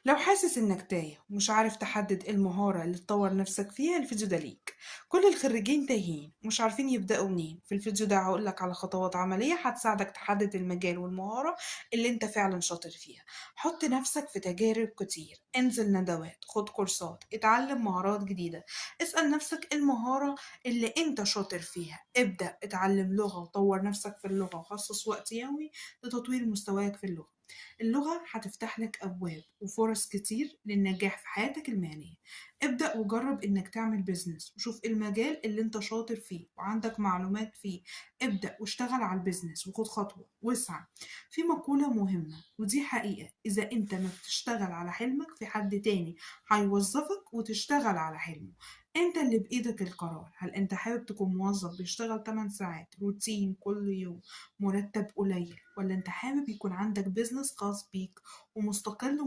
لو حاسس إنك تايه ومش عارف تحدد إيه المهارة اللي تطور نفسك فيها، الفيديو ده ليك. كل الخريجين تايهين ومش عارفين يبدأوا منين. في الفيديو ده هقولك على خطوات عملية هتساعدك تحدد المجال والمهارة اللي انت فعلا شاطر فيها. حط نفسك في تجارب كتير، انزل ندوات، خد كورسات، اتعلم مهارات جديدة. اسأل نفسك إيه المهارة اللي انت شاطر فيها، ابدأ اتعلم لغة وطور نفسك في اللغة، وخصص وقت يومي لتطوير مستواك في اللغة. اللغة هتفتح لك أبواب وفرص كتير للنجاح في حياتك المهنية. ابدأ وجرب إنك تعمل business، وشوف المجال اللي انت شاطر فيه وعندك معلومات فيه. ابدأ واشتغل على ال business وخد خطوة واسعى. في مقولة مهمة ودي حقيقة، إذا انت ما بتشتغل على حلمك في حد تاني هيوظفك وتشتغل على حلمه. انت اللي بإيدك القرار. هل انت حابب تكون موظف بيشتغل 8 ساعات روتين كل يوم، مرتب قليل، ولا انت حابب يكون عندك business خاص بيك ومستقل؟